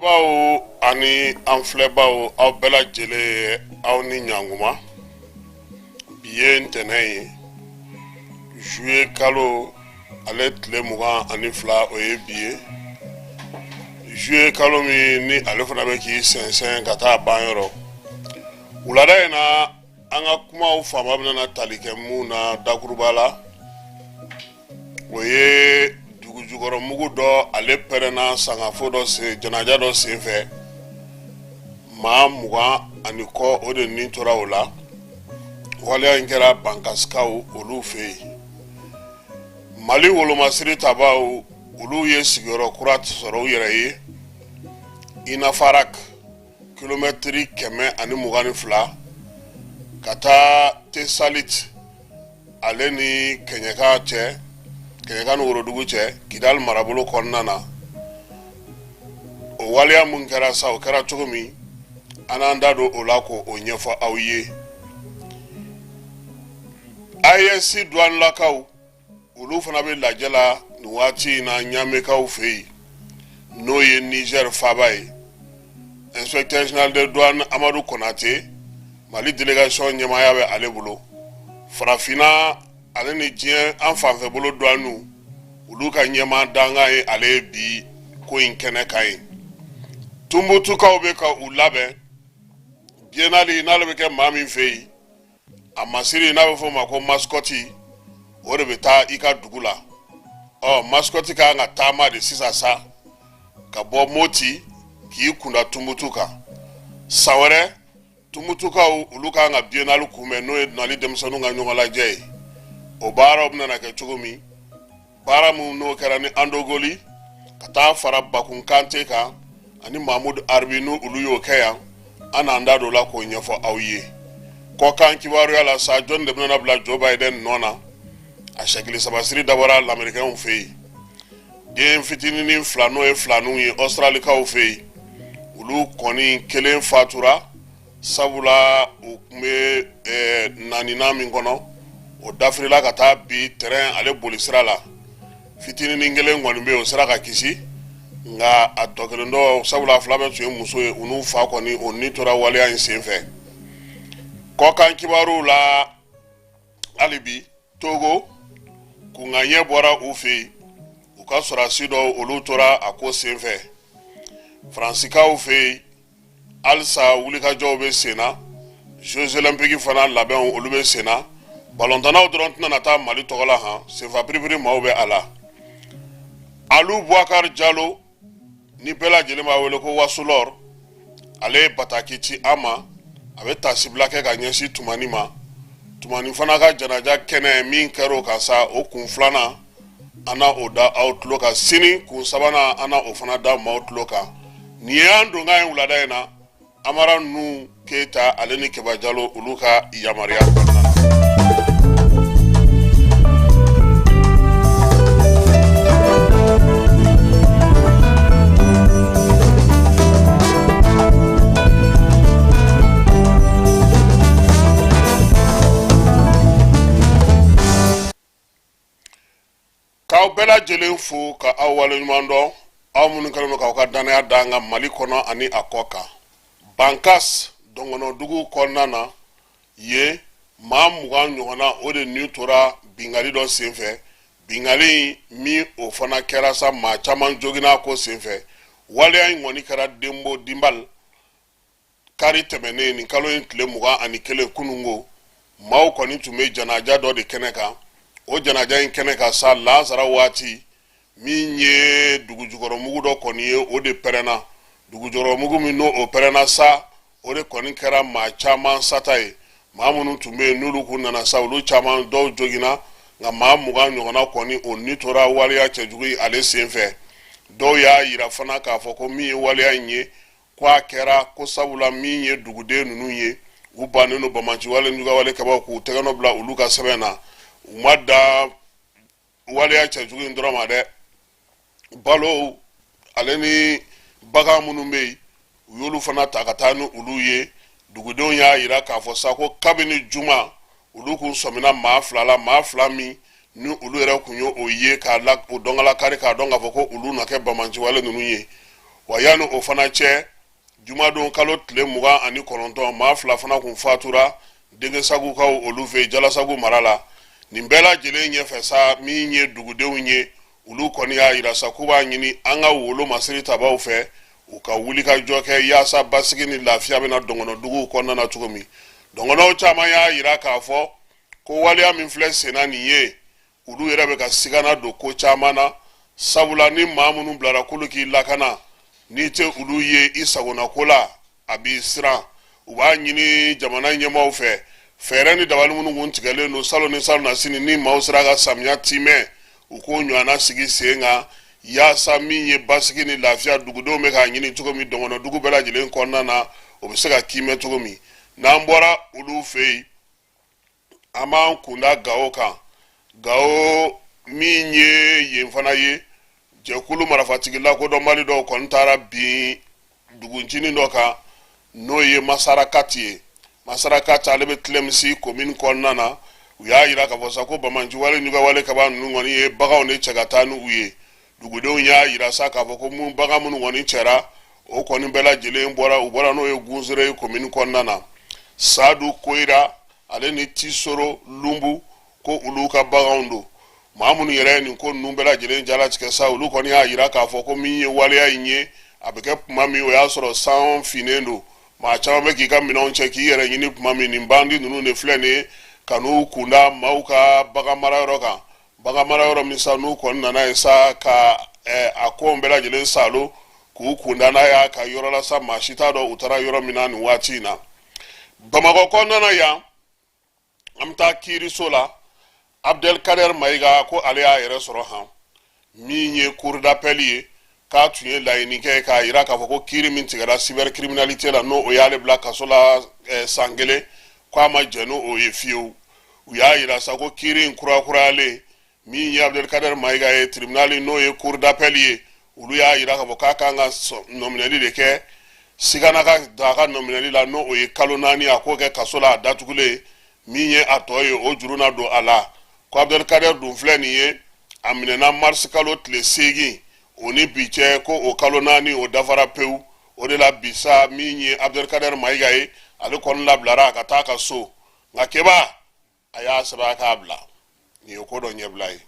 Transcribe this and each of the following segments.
Baw ani an filɛbaw, aw bɛɛ lajɛlen, aw ni ɲankuma. Bi ye ntɛnɛn ye, juillet kalo ale tile 22, o ye bi ye. Juillet kalo min ni ale fana bɛ k'i sɛnsɛn ka taa ban yɔrɔ. Wulada in na, an ka kumaw fanba bɛna tali kɛ mun na dakuruba la, o ye dugujukɔrɔmugu dɔ ale pɛrɛnna sangafo dɔ sen, janaja dɔ senfɛ. Maa 20 ani kɔ, o de ni tora o la. Waleya in kɛra Bankasikaw olu fɛ yen. Mali wolomasiri tabaw, olu ye sigiyɔrɔ kura sɔrɔ u yɛrɛ ye Inafarak, kilomɛtiri 122 ka taa Tesalit ale ni Kɛɲɛka cɛ, Kɛɲɛka ni Worodugu cɛ, Kidali marabolo kɔnɔna na. O waleya mun kɛra sa, o kɛra cogo min, an n'an da don o la k'o ɲɛfɔ aw ye. AES duwanilakaw, olu fana bɛ lajɛ la nin waati in na Ɲamekaw fɛ yen, n'o ye Niger faaba ye. Inspecteur général de douane Amadu Konate, Mali délégation ɲɛmaaya bɛ ale bolo. Farafinna ale ni diɲɛ an fanfɛ bolo douaniw, olu ka ɲɛmaa dankan ye ale ye bi ko in kɛnɛ kan ye. Tunbutukaw bɛ ka u labɛn biennale, n'ale bɛ kɛ maa min fɛ yen, a masiri n'a bɛ fɔ o ma ko mascotte, o de bɛ taa i ka dugu la. Ɔ, mascotte ka kan ka taama de sisan sa ka bɔ Moti k'i kunda Tunbutu kan. San wɛrɛ, Tumutukaw olu ka kan ka biennale kunbɛn, n'o ye Mali denmisɛnninw ka ɲɔgɔnlajɛ ye. O baaraw bɛna kɛ cogo min, baara min n'o kɛra ni Andogoli ka taa fara Bakun Kante kan ani Mamudu Aribi, n'u olu y'o kɛ yan, an n'an da don la k'o ɲɛfɔ aw ye. Kɔkan kibaruya la sa, jɔn de bɛna bila Joe Biden nɔ na? A sɛkili sabasiri dabɔra lamerikɛnw fɛ yen. Den fitininin fila, n'o ye filaninw ye Ɔsitaralikaw fɛ yen, olu kɔni kelen fatura, sabula u tun bɛ naaninan min kɔnɔ, o dafirila ka taa bin tɛrɛn ale bolisira la. Fitininin kelen kɔni bɛ yen, o sera ka kisi, nka a tɔ kelen dɔ, sabula a fila bɛɛ tun ye muso ye, u n'u fa kɔni, o ni tora waleya in senfɛ. Kɔkan kibaruw la hali bi, Togo kunkanɲɛ bɔra u fɛ yen, u ka sɔrɔdasi dɔw, olu tora a ko senfɛ. Faransikaw fɛ yen, halisa wulikajɔw bɛ sen na. Jeux olympiques fana labɛnw, olu bɛ sen na. Balontannaw dɔrɔn tɛna na taa Mali tɔgɔ la, han senfa piripiri maaw bɛ a la. Alu Bubakari Jalo, ni bɛɛ lajɛlen b'a wele ko Wasulɔr, ale ye bataki ci an ma. A bɛ taasibila kɛ ka ɲɛsin Tumani ma. Tumani fana ka janaja kɛnɛ min kɛra o kan sa, o kun filanan, an na o da aw tulo kan sini. Kun sabanan, an na o fana da maaw tulo kan. Nin ye an donkan ye wulada in na, Amara Nu Keyita ale ni Keba Jalo, olu ka yamaruya kɔnɔna na. K'aw bɛɛ lajɛlen fo ka aw waleɲuman dɔn, aw minnu kɛlen don k'aw ka dannaya da an kan Mali kɔnɔ ani a kɔ kan. Bankas dɔngɔnɔdugu kɔnɔna na yen, maa 20 ɲɔgɔnna, o de ni tora binkanni dɔ senfɛ. Binkanni min, o fana kɛra sa, maa caman joginna a ko senfɛ. Waleya in kɔni kɛra Denbo Dinbal kari tɛmɛnen, nin kalo in tile 21, kununko. Maaw kɔni tun bɛ janaja dɔ de kɛnɛ kan. O janaja in kɛnɛ kan sa, lansara waati, min ye dugujukɔrɔmugu dɔ kɔni ye, o de pɛrɛnna. Dugujukɔrɔmugu min n'o o pɛrɛnna sa, o de kɔni kɛra maa caman sata ye. Maa minnu tun bɛ yen, n'olu kun nana sa, olu caman dɔw joginna, nka maa 20 ɲɔgɔnna kɔni, o ni tora waleya cɛjugu in ale senfɛ. Dɔw y'a yira fana k'a fɔ ko min ye waleya in ye, ko a kɛra ko sabula min ye duguden ninnu ye, u bannen don banbaanci wale jugawale kɛbaaw k'u tɛgɛnɔ bila olu ka sɛbɛn na. U ma dan waleya cɛjugu in dɔrɔn ma dɛ, balo ale ni bagan minnu bɛ yen, u y'olu fana ta ka taa ni olu ye. Dugudenw y'a yira k'a fɔ sa ko kabini juma, olu kun sɔmina maa fila la, maa fila min ni olu yɛrɛ kun ye o ye k'a la o dɔnkala kari k'a dɔn k'a fɔ ko olu na kɛ banbaanciwale ninnu ye. Wa yanni o fana cɛ, jumadon kalo tile 29, maa 2 fana kun fatura Dengesagukaw olu fɛ Jalasagu mara la. Nin bɛɛ lajɛlen ɲɛfɛ sa, min ye dugudenw ye, olu kɔni y'a yira sa k'u b'a ɲini an ka wolomasiri tabaw fɛ, u ka wuli ka jɔ kɛ yaasa basigi ni lafiya bɛna dɔngɔnɔduguw kɔnɔna na cogo min. Dɔngɔnɔw caman y'a yira k'a fɔ ko waleya min filɛ senna nin ye, olu yɛrɛ bɛ ka sigana don ko caman na, sabula ni maa minnu bilara k'olu k'i lakana, n'i tɛ olu ye i sagona ko la, a b'i siran. U b'a ɲini jamana ɲɛmaaw fɛ, fɛɛrɛ ni dabali minnu kun tigɛlen don salon ni salon na sini, ni maaw sera ka samiya timɛ, u k'o ɲɔgɔnna sigi sen kan yaasa min ye basigi ni lafiya dugudenw bɛ k'a ɲini cogo min dɔngɔnɔdugu bɛɛ lajɛlen kɔnɔna na, o bɛ se ka kiimɛ cogo min. N'an bɔra olu fɛ yen, an b'an kunda Gawo kan. Gawo min ye yen fana ye, jɛkulu marifatigi lakodɔnbali dɔw kɔni taara bin duguncinin dɔ kan, n'o ye Masarakati ye. Masarakati, ale bɛ Tilemisi komini kɔnɔna na. U y'a yira k'a fɔ sa ko banbaanciwale ɲugawale kaba ninnu kɔni ye baganw de cɛ ka taa ni u ye. Dugudenw y'a yira sa k'a fɔ ko mun bagan minnu kɔni cɛra, o kɔni bɛɛ lajɛlen bɔra, u bɔra n'o ye Gunsere komini kɔnɔna na. Sadu Koyira ale ni Tisoro Lunbu, ko olu ka baganw don. Maa minnu yɛrɛ ye nin ko ninnu bɛɛ lajɛlen jalatigɛ sa, olu kɔni y'a yira k'a fɔ ko min ye waleya in ye, a bɛ kɛ tuma min, o y'a sɔrɔ san finnen don, maa caman bɛ k'i ka minɛnw cɛ k'i yɛrɛ ɲini tuma min, nin bandi ninnu de filɛ nin ye ka n'u kunda maaw ka bagan marayɔrɔ kan. Bagan marayɔrɔ min sa, n'u kɔni nana ye sa ka a ko bɛɛ lajɛlen salo k'u kunda n'a y'a ka yɔrɔ la sa, maa si t'a dɔn u taara yɔrɔ min na nin waati in na. Bamakɔ kɔnɔna na yan, an bɛ taa kiiriso la. Abdelkader Mayiga ko ale y'a yɛrɛ sɔrɔ han min ye cour d'appel ye, k'a tun ye laɲini kɛ k'a yira k'a fɔ ko kiiri min tigɛra cybercriminalité la, n'o o y'ale bila kaso la san 1, k'a ma jɛn n'o ye fiyewu. U y'a yira sa ko kiiri in kurakurayalen, min ye Abdelkader Mayiga ye, tribunal n'o ye cour d'appel ye, olu y'a yira k'a fɔ k'a kan ka nɔminɛli de kɛ. Sigana ka da a ka nɔminɛli la, n'o o ye kalo 4, a k'o kɛ kaso la a datugulen. Min ye a tɔ ye, o juru na don a la. Ko Abdelkader dun filɛ nin ye, a minɛna marisi kalo tile 8, o ni bi cɛ, ko o kalo 4 o dafara pewu. O de la bi sa, min ye Abdelkader Mayiga ye, ale kɔni labilara a ka taa a ka so. Nka keba a y'a sɛbɛn a k'a bila, nin ye ko dɔ ɲɛbila ye.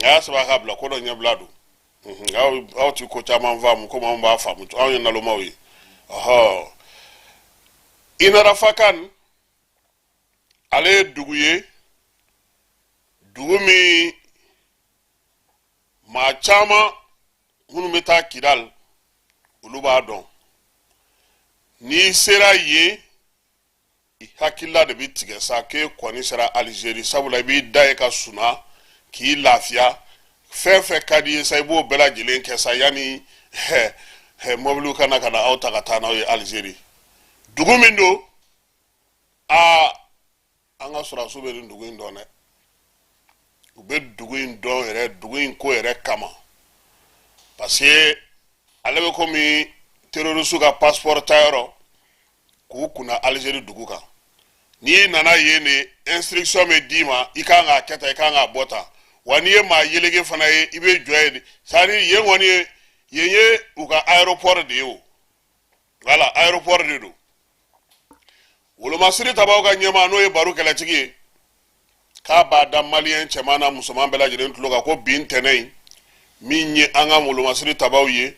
A y'a sɛbɛn a k'a bila, ko dɔ ɲɛbila don. Aw ti ko caman faamu komi anw b'a faamu, anw ye nalomaw ye. Ɔhɔ, Inarafakan, ale ye dugu ye, dugu min maa caman minnu bɛ taa Kidal, olu b'a dɔn. N'i sera yen, i hakilila de bɛ tigɛ sa k'e kɔni sera Alizeri, sabula i b'i da ye ka suna k'i lafiya. Fɛn fɛn ka di i ye sa, i b'o bɛɛ lajɛlen kɛ sa yanni mɔbiliw ka na ka na aw ta ka taa n'aw ye Alizeri. Dugu min don, aa, an ka sɔrɔdasiw bɛ nin dugu in dɔn dɛ. U bɛ dugu in dɔn yɛrɛ, dugu in ko yɛrɛ kama, parce que ale bɛ komi terroriste ka passeport tayɔrɔ k'u kunna Alizeri dugu kan. N'i nana yen de, instruction bɛ d'i ma, i kan k'a kɛ tan, i kan k'a bɔ tan. Wa n'i ye maa yeleke fana ye, i bɛ jɔ yen de. C'est à dire yen kɔni ye, yen ye u ka aéroport de ye o. Voilà, aéroport de don. Wolomasiri tabaw ka ɲɛmaa, n'o ye Baru Kɛlɛtigi ye, k'a b'a da maliyɛn cɛman n'a musoman bɛɛ lajɛlen tulo kan ko bi ntɛnɛn in, min ye an ka wolomasiri tabaw ye,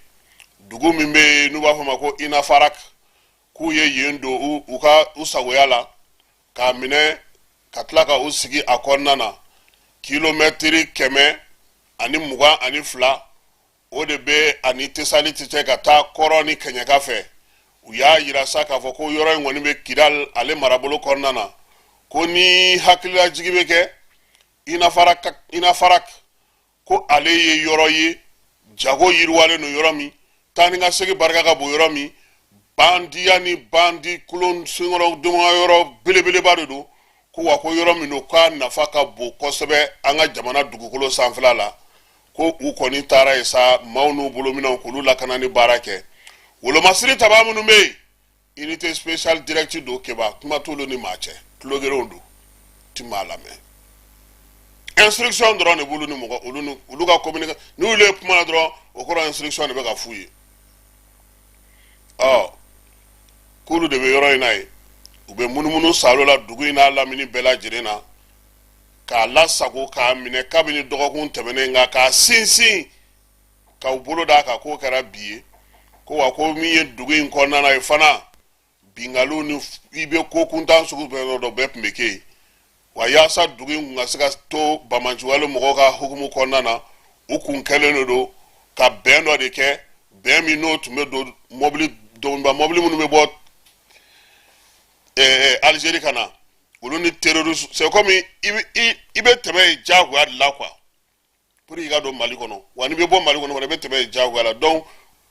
dugu min bɛ yen n'u b'a fɔ ma ko Inafarak, k'u ye yen don u ka u sagoya la k'a minɛ ka tila ka u sigi a kɔnɔna na. Kilomɛtiri 122, o de bɛ ani Tesaliti cɛ ka taa kɔrɔn ni kɛɲɛka fɛ. U y'a yira sa k'a fɔ ko yɔrɔ in kɔni bɛ Kidal ale marabolo kɔnɔna na. Ko ni hakililajigi bɛ kɛ, Inafarak, ko ale ye yɔrɔ ye jago yiriwalen don yɔrɔ min, taa ni ka segin barika ka bon yɔrɔ min, bandiya ni bandi kolon senkɔrɔ yɔrɔ belebeleba de don. Ko wa ko yɔrɔ min don, k'a nafa ka bon kosɛbɛ an ka jamana dugukolo sanfɛla la. Ko u kɔni taara yen sa, maaw n'u bolominɛnw, k'olu lakana ni baara kɛ. Wolomasiri taba minnu bɛ yen, unité spéciale directe don keba, kuma t'olu ni maa cɛ, tulogerenw don, ti maa lamɛn. Instruction dɔrɔn de b'olu ni mɔgɔ, olu ni olu ka communication. N'olu ye kuma na dɔrɔn, o kɔrɔ instruction de bɛ ka f'u ye. Ɔ, k'olu de bɛ yɔrɔ in na yen, u bɛ munumunu saalo la dugu in n'a lamini bɛɛ lajɛlen na k'a lasago, k'a minɛ kabini dɔgɔkun tɛmɛnen, nka k'a sinsin ka u bolo d'a kan k'o kɛra bi ye. Ko wa ko min ye dugu in kɔnɔna na ye fana, binkaliw ni i bɛ ko kuntan sugu bɛɛ dɔ bɛɛ tun bɛ kɛ yen. Wa yaasa dugu in kun ka se ka to banbaanciwale mɔgɔw ka hukumu kɔnɔna na, u kun kɛlen de don ka bɛn dɔ de kɛ, bɛn min n'o tun bɛ don mɔbili donba mɔbili minnu bɛ bɔ Alizeri ka na, olu ni terroriste. C'est comme i bɛ tɛmɛ yen diyagoya de la quoi, pour i ka don Mali kɔnɔ. Wa n'i bɛ bɔ Mali kɔnɔ fana, i bɛ tɛmɛ yen diyagoya la. Donc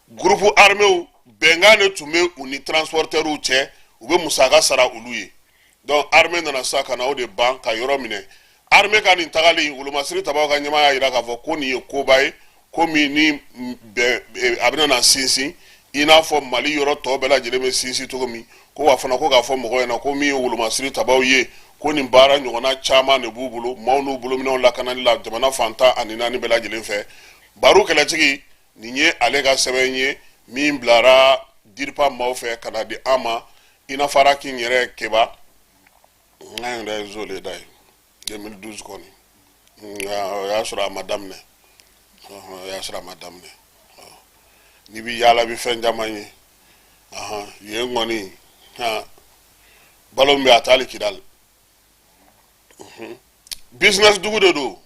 groupe arméw, bɛnkan de tun bɛ u ni transporteurs cɛ, u bɛ musaka sara olu ye. Donc armée nana sa ka na o de ban ka yɔrɔ minɛ. Armée ka nin tagali, wolomasiri tabaw ka ɲɛmaa y'a jira k'a fɔ ko nin ye koba ye, ko min ni bɛn a bɛna na sinsin i n'a fɔ Mali yɔrɔ tɔ bɛɛ lajɛlen bɛ sinsin cogo min. Ko wa fana ko k'a fɔ mɔgɔw ɲɛna ko min ye wolomasiri tabaw ye, ko nin baara ɲɔgɔnna caman de b'u bolo maaw n'u bolominɛw lakanali la jamana fan 14 bɛɛ lajɛlen fɛ. Baro kɛlɛtigi, nin ye ale ka sɛbɛn ye min bilara DIRPA maaw fɛ ka na di an ma. I n'a fɔra k'i yɛrɛ keba n ka yɛrɛ zole da ye 2012 kɔni, nka o y'a sɔrɔ a ma daminɛ, o y'a sɔrɔ a ma daminɛ. N'i bɛ yaala, i bɛ fɛn caman ye. Yen kɔni, balo min bɛ a t'ali Kidali. Business dugu de don,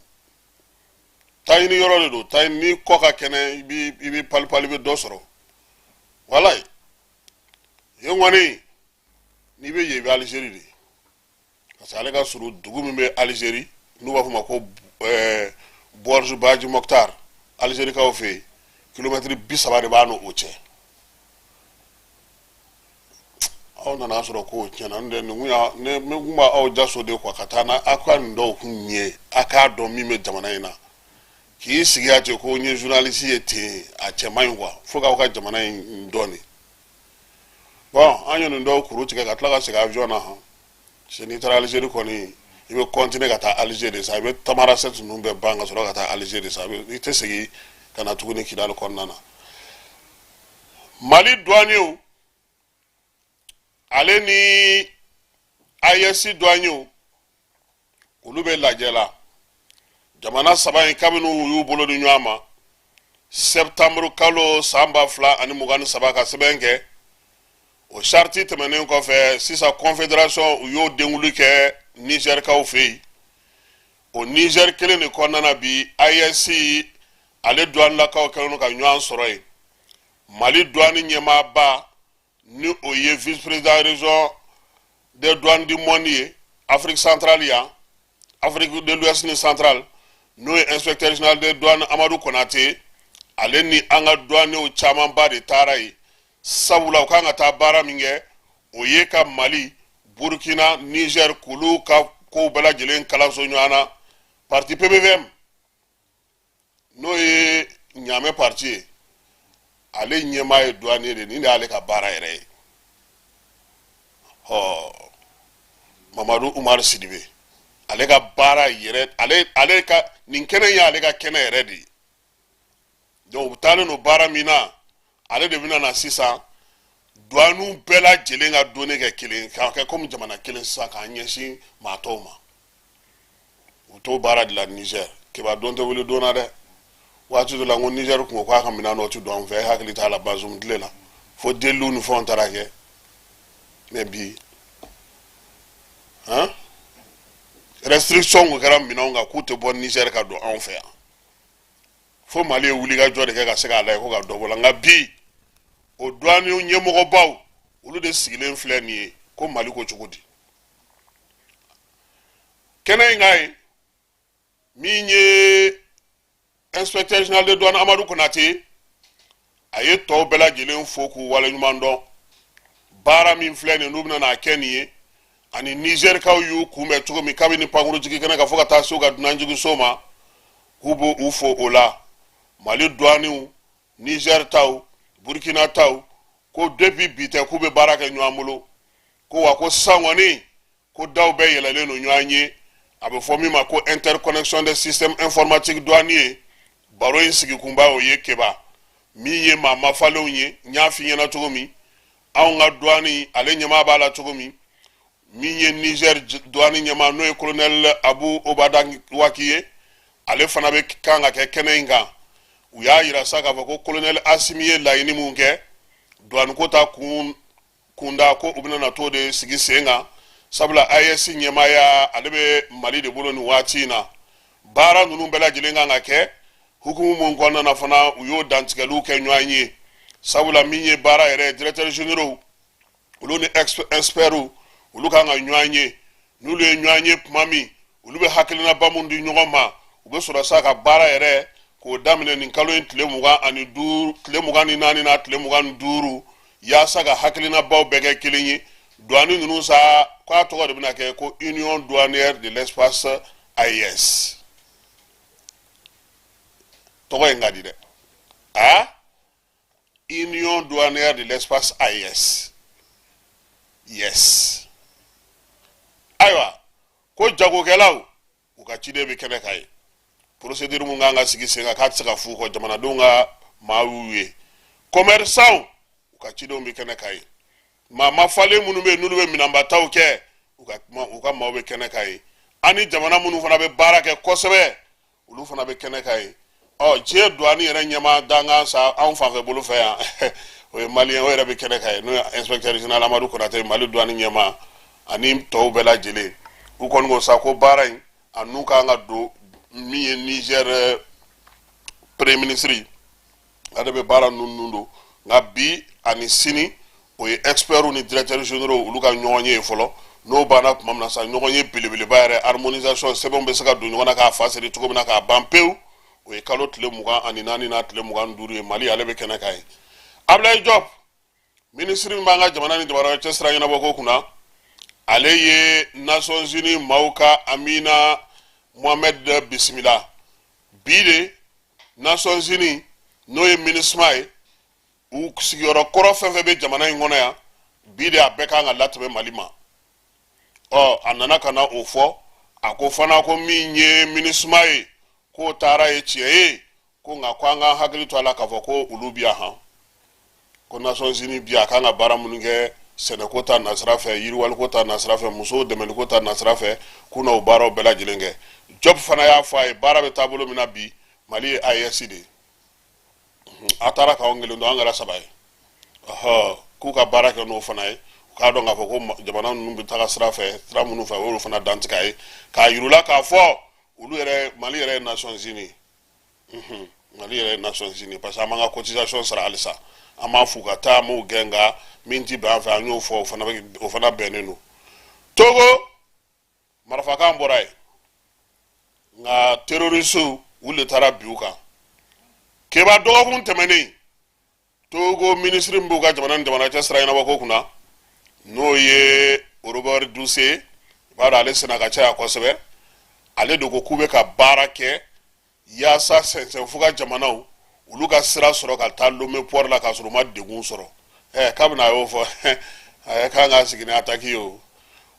taa ɲini yɔrɔ de don, taa ni kɔ ka kɛnɛ, i bɛ palipali, i bɛ dɔ sɔrɔ. Walayi, yen kɔni, n'i bɛ yen, i bɛ Alizeri de, parce que ale ka surun dugu min bɛ Alizeri n'u b'a fɔ ma ko Bordj Badji Mokhtar, Alizerikaw fɛ yen, kilomɛtiri 30 de b'a n'o cɛ. Aw nana sɔrɔ kow tiɲɛna. N tɛ nin kun y'a ne ne kun b'aw jaso de quoi, ka taa n'a aw ka nin dɔw kun ye, a k'a dɔn min bɛ jamana in na. K'i sigi yan ten ko n ye journaliste ye ten, a cɛ man ɲi quoi, fo k'aw ka jamana in dɔn de. Bon, an ye nin dɔw kuru tigɛ ka tila ka segin avion na han. Parce que n'i taara Alizeri kɔni, i bɛ continuer ka taa Alizeri de sa, i bɛ Tamarasɛti ninnu bɛɛ ban ka sɔrɔ ka taa Alizeri de sa, i tɛ segin ka na tuguni Kidali kɔnɔna na. Mali douaniers ale ni AES douaniers, olu bɛ lajɛ la. Jamana saba in, kabini u y'u bolo di ɲɔgɔn ma septembre kalo san 2023 ka sɛbɛn kɛ, o charte tɛmɛnen kɔfɛ, sisan confédération, u y'o denkuli kɛ Nizɛrikaw fɛ yen. O Nizɛri kelen de kɔnɔna na bi, AES ale douanelakaw kɛlen don ka ɲɔgɔn sɔrɔ yen. Mali douane ɲɛmaaba, ni o ye vice président région des douanes du monde ye, Afrique centrale yan, Afrique de l'Ouest ni centrale, n'o ye inspecteur général des douanes Amadu Konate, ale ni an ka douaniers camanba de taara yen. Sabula u kan ka taa baara min kɛ, o ye ka Mali, Burkina, Niger, k'olu ka kow bɛɛ lajɛlen kalanso ɲɔgɔn na. Parti PPVM, n'o ye ɲaamɛ parti ye, ale ɲɛmaa ye douanier de, nin de y'ale ka baara yɛrɛ ye. Ɔ, Mamadu Umaru Sidibe, ale ka baara yɛrɛ, ale ka nin kɛnɛ y'ale ka kɛnɛ yɛrɛ de ye. Donc u taalen don baara min na, ale de bɛna na sisan douaniw bɛɛ lajɛlen ka données kɛ kelen, k'a kɛ komi jamana kelen sisan, k'an ɲɛsin maa tɔw ma. U t'o baara de la Niger. Keba don tɛ wuli don na dɛ. Waati dɔ la, n ko Niger kun ko k'a ka minɛn dɔ ti don an fɛ, e hakili t'a la, Bazum tile la, fo deliliw ni fɛnw taara kɛ. Mais bi han, restriction kun kɛra minɛnw kan k'u tɛ bɔ Niger ka don anw fɛ yan, fo Mali ye wulikajɔ de kɛ ka se k'a lajɛ ko ka dɔ bɔ la. Nka bi, o douane ɲɛmɔgɔbaw, olu de sigilen filɛ nin ye ko Mali ko cogo di kɛnɛ in kan ye. Min ye inspecteur général de douane Amadu Konate, a ye tɔw bɛɛ lajɛlen fo k'u waleɲuman dɔn. Baara min filɛ nin, n'u bɛna n'a kɛ nin ye, ani Nizɛrikaw y'u kunbɛn cogo min kabini pankurujigi kɛnɛ kan fo ka taa se u ka dunanjiginso ma, k'u b'u fo o la. Mali douaniw, Nizɛri taw, Burukina taw, ko depuis bi tɛ k'u bɛ baara kɛ ɲɔgɔn bolo. Ko wa ko sisan kɔni, ko daw bɛɛ yɛlɛlen don ɲɔgɔn ye. A bɛ fɔ min ma ko interconnexion des systèmes informatiques douaniers. Baro in sigikunba o ye Keba min ye maa mafalenw ye. N y'a f'i ɲɛna cogo min, anw ka douane ale ɲɛmaa b'a la cogo min, min ye Niger douane ɲɛmaa, n'o ye colonel Abu Obada Waki ye, ale fana bɛ kan ka kɛ kɛnɛ in kan. U y'a yira sa k'a fɔ ko colonel Asimi ye laɲini mun kɛ douane ko ta kun kunda, ko u bɛna na t'o de sigi sen kan, sabula AES ɲɛmaaya ale bɛ Mali de bolo nin waati in na. Baara ninnu bɛɛ lajɛlen kan ka kɛ hukumu mun kɔnɔna na fana, u y'o dantigɛliw kɛ ɲɔgɔn ye, sabula min ye baara yɛrɛ, directeur généraux olu ni experts olu kan ka ɲɔgɔn ye. N'olu ye ɲɔgɔn ye tuma min, olu bɛ hakilinaba mun di ɲɔgɔn ma, u bɛ sɔrɔ sa ka baara yɛrɛ k'o daminɛ nin kalo in tile 25, tile 24 n'a tile 25, yaasa ka hakilinabaw bɛɛ kɛ kelen ye. Douane ninnu sa, k'a tɔgɔ de bɛna kɛ ko Union douanière de l'espace AES. Tɔgɔ in ka di dɛ, a Union douanière de l'espace AES. Yes, ayiwa, ko jagokɛlaw u ka ciden bɛ kɛnɛ kan ye. Procédure mun kan ka sigi sen kan, k'a tɛ se ka f'u kɔ, jamanadenw ka maa y'u ye. Commerçant u ka cidenw bɛ kɛnɛ kan ye. Maa mafalen minnu bɛ yen, n'olu bɛ minɛnbataw kɛ, u ka maaw bɛ kɛnɛ kan ye. Ani jamana minnu fana bɛ baara kɛ kosɛbɛ, olu fana bɛ kɛnɛ kan ye. Ɔ, diɲɛ douane yɛrɛ ɲɛmaa dankan sa, anw fanfɛ bolo fɛ yan, o ye maliyɛn, o yɛrɛ bɛ kɛnɛ kan ye, n'o ye inspecteur général Amadu Konate, Mali douane ɲɛmaa, ani tɔw bɛɛ lajɛlen. U kɔni ko sa ko baara in a n'u kan ka don. Min ye Niger premier ministre, ale bɛ baara ninnu don. Nka bi ani sini, o ye experts ni directeurs généraux olu ka ɲɔgɔn ye fɔlɔ. N'o banna tuma min na sa, ɲɔgɔn ye belebeleba yɛrɛ, harmonisation, sɛbɛnw bɛ se ka don ɲɔgɔn na k'a fa siri cogo min na k'a ban pewu, o ye kalo tile 24 n'a tile 25 ye. Mali ale bɛ kɛnɛ kan ye. Ablaye Diop, minisiri min b'an ka jamana ni jamana cɛ sira ɲɛnabɔ ko kunna, ale ye Nations Unies maaw ka Amina Mohamed bisimila bi de. Nations Unies, n'o ye MINUSMA ye, u sigiyɔrɔ kɔrɔ fɛn fɛn bɛ jamana in kɔnɔ yan bi de, a bɛɛ kan ka latɛmɛ Mali ma. Ɔ, a nana ka na o fɔ. A ko fana ko min ye MINUSMA ye, k'o taara ye tiɲɛ ye, ko nka ko an k'an hakili to a la k'a fɔ ko olu bi yan han, ko Nations Unies bi a kan ka baara minnu kɛ, sɛnɛko ta nasira fɛ, yiriwaliko ta nasira fɛ, musow dɛmɛliko ta nasira fɛ, k'u n'o baaraw bɛɛ lajɛlen kɛ. Diop fana y'a fɔ a ye, baara bɛ taabolo min na bi, Mali ye AES de ye. A taara k'anw kelen don, an kɛra saba ye. Ɔhɔ, k'u ka baara kɛ n'o fana ye, u k'a dɔn k'a fɔ ko jamana ninnu bɛ taga sira fɛ, sira minnu fɛ, o y'olu fana dantigɛ a ye, k'a yir'u la k'a fɔ olu yɛrɛ, Mali yɛrɛ ye Nations Unies ye. Mali yɛrɛ ye Nations Unies parce que an b'an ka cotisation sara halisa. An b'a f'u ka taa, an m'u gɛn, nka min ti bɛn an fɛ, an y'o fɔ, o fana bɛ, o fana bɛnnen don. Togo, marifakan bɔra yen, nka terroristew olu de taara bin u kan. Keba, dɔgɔkun tɛmɛnen, Togo minisiri min b'u ka jamana ni jamana cɛ sira ɲɛnabɔ ko kunna, n'o ye Robert Dussey, i b'a dɔn ale senna ka caya kosɛbɛ, ale de ko k'u bɛ ka baara kɛ yaasa sɛnsɛnfuga jamanaw olu ka sira sɔrɔ ka taa Lomé port la k'a sɔrɔ u ma degun sɔrɔ. Ɛ, kabini a y'o fɔ, a kan ka sigi ni attaque ye o.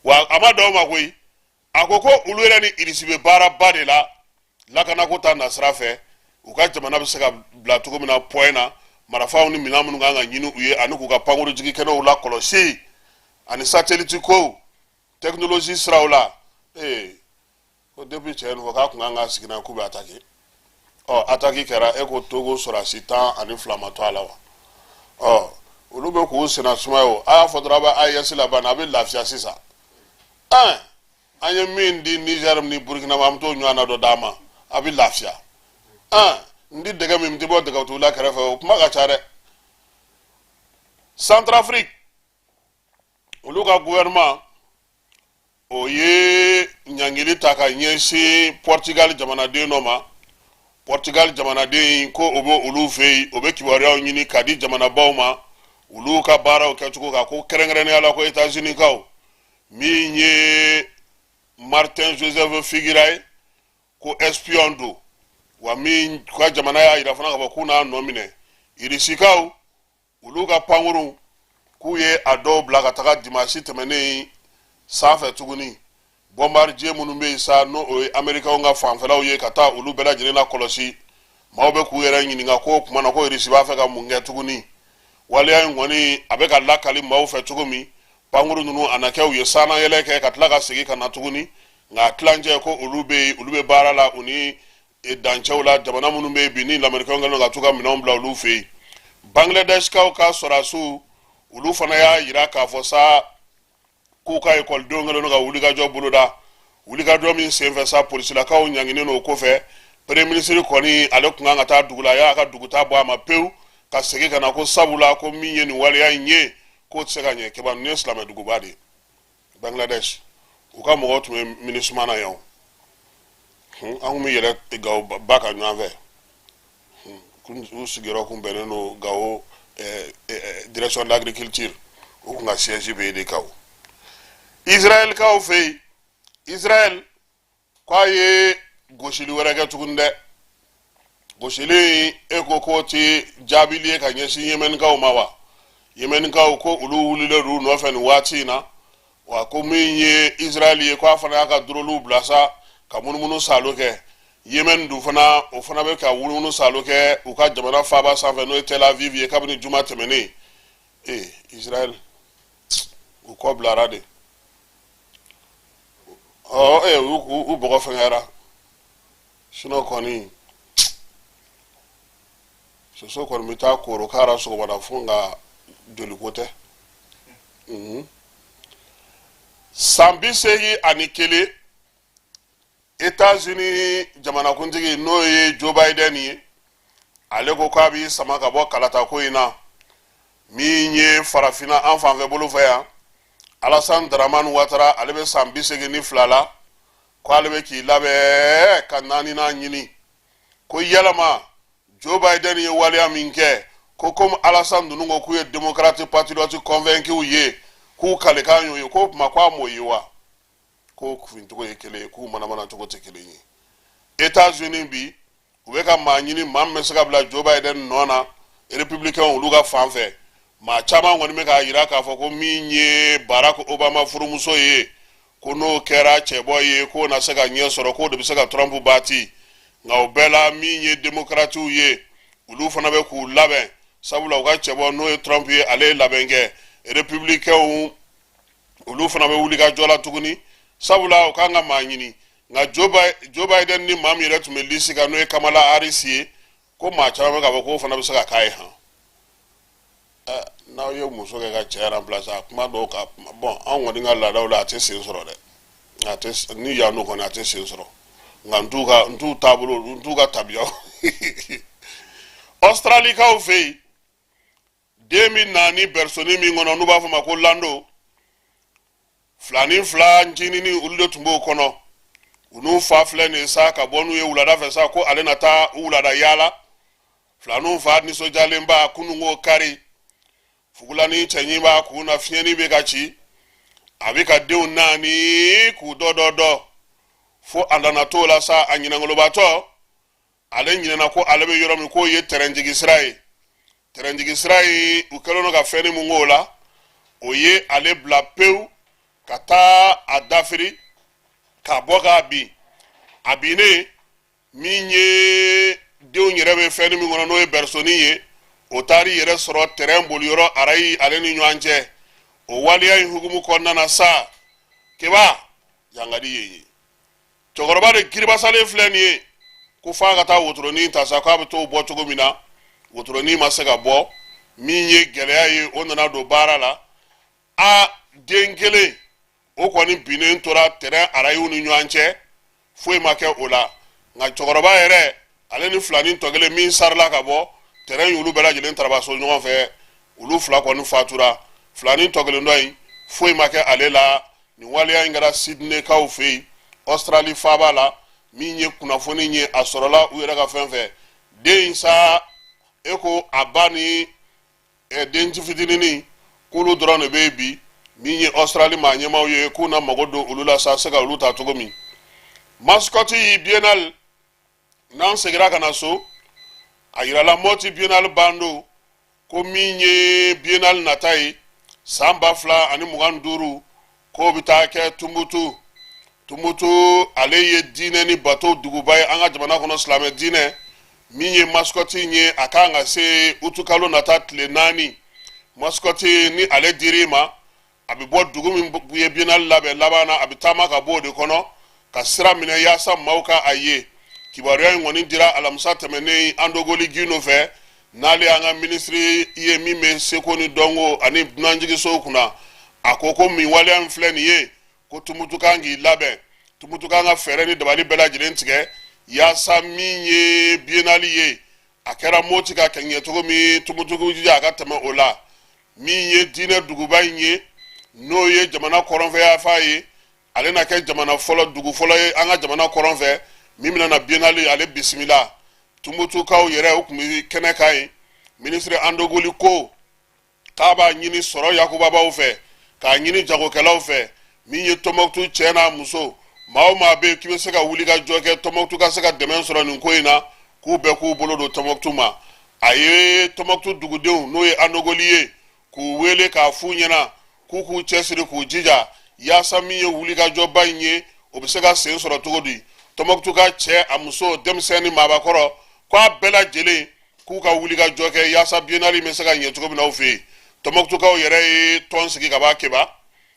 Wa a ma dan o ma koyi, a ko ko olu yɛrɛ ni Irisi bɛ baaraba de la lakanako ta nasira fɛ, u ka jamana bɛ se ka bila cogo min na point na, marifaw ni minɛn minnu kan ka ɲini u ye, ani k'u ka pankurujigi kɛnɛw la kɔlɔsi, ani satellite kow, technologie siraw la. Ee, ko depuis cɛ nin fɔ k'a kun kan ka sigi n'a k'u bɛ attaquer. Ɔ, attaque kɛra, e ko Togo sɔrɔdasi 12 ma to a la wa? Ɔ, olu bɛ k'u senna sumaya o. A y'a fɔ dɔrɔn, a bɛ AES laban, a bɛ lafiya sisan. Ɛn, an ye min di Niger ni Burkina ma, an bɛ t'o ɲɔgɔnna dɔ d'a ma, a bɛ lafiya. Ɛn, n di dɛgɛ min tɛ bɔ dɛgɛtugula kɛrɛfɛ, o kuma ka ca dɛ. Centrafrique, olu ka gouvernement o ye ɲangili ta ka ɲɛsin Portugal jamanaden dɔ ma. Portugal jamanaden ko o bɛ olu fɛ yen, o bɛ kibaruyaw ɲini ka di jamanabaw ma olu ka baaraw kɛcogo kan, ko kɛrɛnkɛrɛnnenya la ko États-Unis kaw. Min ye Martin Joseph Figueira ye, ko espion don wa. Min ka jamana y'a yira fana k'a fɔ k'u n'a nɔ minɛ. Irisikaw olu ka pankurun, k'u ye a dɔw bila ka taga dimanche tɛmɛnen sanfɛ tuguni. Bombardier minnu bɛ yen sa, n'o o ye amerikaw ka fanfɛlaw ye, ka taa olu bɛɛ lajɛlen na kɔlɔsi. Maaw bɛ k'u yɛrɛ ɲininka ko o tuma na ko Irisi b'a fɛ ka mun kɛ tuguni? Waleya in kɔni, a bɛ ka lakali maaw fɛ cogo min, pankuru ninnu a na kɛ u ye sannayɛlɛ kɛ ka tila ka segin ka na tuguni, nka a tilancɛ ko olu bɛ yen, olu bɛ baara la u ni dancɛw la, jamana minnu bɛ yen bi ni lamerikɛnw kɛlen don ka t'u ka minɛnw bila olu fɛ yen. Bangladeshkaw ka sɔrɔdasiw, olu fana y'a jira k'a fɔ sa k'u ka ekɔlidenw kɛlen don ka wulikajɔ boloda, wulikajɔ min senfɛ sa, polisilakaw ɲanginen don o kɔfɛ. Premier ministre kɔni, ale tun kan ka taa dugu la, a y'a ka dugutaa bɔ a ma pewu ka segin ka na, ko sabula ko min ye nin waleya in ye, k'o tɛ se ka ɲɛ. Keba, ninnu ye silamɛ duguba de ye, Bangladesh. U ka mɔgɔw tun bɛ MINUSMA na yan. An tun bɛ yɛlɛ Gawo ba kan ɲɔgɔn fɛ. U sigiyɔrɔ kun bɛnnen don Gawo direction de l'agriculture, u kun ka siège bɛ yen de. Kaw, Israɛlkaw fɛ yen, Israël k'a ye gosili wɛrɛ kɛ tuguni dɛ. Gosili, e ko k'o tɛ jaabili ye ka ɲɛsin Yemɛnikaw ma wa? Yemɛnikaw ko olu wulilen don u nɔfɛ nin waati in na wa, ko min ye Israɛl ye, ko a fana y'a ka droniw bila sa ka munumunu saalo kɛ. Yemɛn dun fana, o fana bɛ ka munumunu saalo kɛ u ka jamana faaba sanfɛ, n'o ye Tel Aviv ye, kabini juma tɛmɛnen. Ee, Israɛl u kɔ bilara de. Ɔ ee, u bɔgɔ fɛngɛra. Sinon kɔni, soso kɔni bɛ taa koro kara sɔgɔmada fo, nka joliko tɛ. San 81, Etats-Unis jamanakuntigi, n'o ye Joe Biden ye, ale ko k'a b'i sama ka bɔ kalatako in na. Min ye farafinna an fanfɛ bolo fɛ yan, Alassane Dramane Ouattara, ale bɛ san 82 la, ko ale bɛ k'i labɛn ka naaninan ɲini. Ko yalama Joe Biden ye waleya min kɛ, ko komi Alassane ninnu ko k'u ye démocrate patriote convaincu ye, k'u kalekan y'o ye, k'o tuma k'a m'o ye wa? K'o kuncogo ye kelen ye, k'u manamana cogo tɛ kelen ye. Etats-Unis bi, u bɛ ka maa ɲini, maa min bɛ se ka bila Joe Biden nɔ na républicain olu ka fan fɛ. Maa caman kɔni bɛ k'a jira k'a fɔ ko min ye Barack Obama furumuso ye, ko n'o kɛra cɛbɔ ye, k'o na se ka ɲɛ sɔrɔ, k'o de bɛ se ka Trump baati. Nka o bɛɛ la, min ye démocratew ye, olu fana bɛ k'u labɛn, sabula u ka cɛbɔ, n'o ye Trump ye, ale ye labɛn kɛ. Républicainw olu fana bɛ wuli ka jɔ la tuguni, sabula u kan ka maa ɲini. Nka Joe Biden ni maa min yɛrɛ tun bɛ lisi kan, n'o ye Kamala Harris ye, ko maa caman bɛ k'a fɔ k'o fana bɛ se ka k'a ye han. N'aw ye muso kɛ ka cɛ remplacer, a kuma dɔw ka bɔn, anw kɔni ka laadaw la, a tɛ sen sɔrɔ dɛ. A tɛ ni yan n'o kɔni, a tɛ sen sɔrɔ. Nka n t'u ka, n t'u taabolo, n t'u ka tabiya. Australikaw fɛ yen, den bɛ na ni berceau min kɔnɔ, n'u b'a fɔ ma ko landau, filanin fila ncininin, olu de tun b'o kɔnɔ. U n'u fa filɛ nin ye sa, ka bɔ n'u ye wulada fɛ sa, ko ale na taa u wulada yaala. Filaninw fa nisɔndiyalenba, kununko kari, fugulani cɛɲi b'a kun na, fiɲɛni bɛ ka ci, a bɛ ka denw naani k'u dɔ dɔ dɔ, fo a nana t'o la sa, a ɲinɛngolobatɔ, ale ɲinɛna ko ale bɛ yɔrɔ min, k'o ye tɛrɛnjigi sira ye. Tɛrɛnjigi sira in, u kɛlen don ka fɛnni mun k'o la, o ye ale bila pewu ka taa a dafiri k'a bɔ k'a bin. A binnen, min ye denw yɛrɛ bɛ fɛnni min kɔnɔ, n'o ye berceau ye, o taar'i yɛrɛ sɔrɔ tɛrɛn boliyɔrɔ arayi ale ni ɲɔgɔn cɛ. O waleya in hukumu kɔnɔna na sa, keba yangadi ye ye, cɛkɔrɔba de kiribasalen filɛ nin ye, ko f'a ka taa wotoronin ta sa, k'a bɛ t'o bɔ cogo min na, wotoronin ma se ka bɔ. Min ye gɛlɛya ye, o nana don baara la. A den kelen, o kɔni binnen tora tɛrɛn arayiw ni ɲɔgɔn cɛ, foyi ma kɛ o la. Nka cɛkɔrɔba yɛrɛ, ale ni filanin tɔ kelen min sarila ka bɔ, tɛrɛn y'olu bɛɛ lajɛlen tarabaso ɲɔgɔn fɛ, olu fila kɔni fatura. Filanin tɔ kelen dɔ in, foyi ma kɛ ale la. Nin waleya in kɛra Sidneykaw fɛ yen, Australie faaba la. Min ye kunnafoni ye, a sɔrɔla u yɛrɛ ka fɛn fɛ. Den in sa, e ko a ba ni den fitininin, k'olu dɔrɔn de bɛ yen bi. Min ye Australie maa ɲɛmaaw ye, k'u na mago don olu la sa, se ka olu ta cogo min. Mascotte biennale, n'an seginna ka na so, a yirala Mɔti biennale ban don, ko min ye biennale nata ye san 2025, k'o bɛ taa kɛ Tumutu. Tumutu ale ye diinɛ ni bato duguba ye an ka jamana kɔnɔ, silamɛ diinɛ. Min ye mascotte ye, a kan ka se utukalo nata tile 4. Mascotte ni ale dir'i ma, a bɛ bɔ dugu min ye biennale labɛn laban na, a bɛ taama ka bɔ o de kɔnɔ ka sira minɛ yaasa maaw ka a ye. Kibaruya in kɔni dira alamisa tɛmɛnen Andogoli Gindo fɛ, n'ale y'an ka minisiri ye min bɛ seko ni dɔnko ani dunanjiginsow kunna. A ko ko min waleya in filɛ nin ye, ko Tumutu kan k'i labɛn, Tumutu kan ka fɛɛrɛ ni dabali bɛɛ lajɛlen tigɛ yaasa min ye biennale ye, a kɛra Moti ka kɛ cogo min, Tumutu k'u jija a ka tɛmɛ o la. Min ye diinɛ duguba in ye, n'o ye jamana kɔrɔnfɛyanfan ye, ale na kɛ jamana fɔlɔ, dugu fɔlɔ ye an ka jamana kɔrɔn fɛ min bɛna na biennale ale bisimila. Tumutukaw yɛrɛ, u tun bɛ kɛnɛ kan yen. Minisiri Andogoli ko k'a b'a ɲini sɔrɔ yakubabaw fɛ, k'a ɲini jagokɛlaw fɛ, min ye Tɔnbɔkutu cɛ n'a muso, maa o maa bɛ yen k'i bɛ se ka wuli ka jɔ kɛ Tɔnbɔkutu ka se ka dɛmɛ sɔrɔ nin ko in na, k'u bɛɛ k'u bolo don Tɔnbɔkutu ma. A ye Tɔnbɔkutu dugudenw, n'o ye Andogoli ye, k'u wele k'a f'u ɲɛna k'u k'u cɛsiri, k'u jija yaasa min ye wulikajɔba in ye, o bɛ se ka sen sɔrɔ cogo di. Tɔnbɔkutu ka cɛ, a muso, denmisɛn ni maabakɔrɔ, k'a bɛɛ lajɛlen k'u ka wulikajɔ kɛ yaasa biennale bɛ se ka ɲɛ cogo min na u fɛ yen. Tɔnbɔkutukaw yɛrɛ ye tɔn sigi ka b'a keba.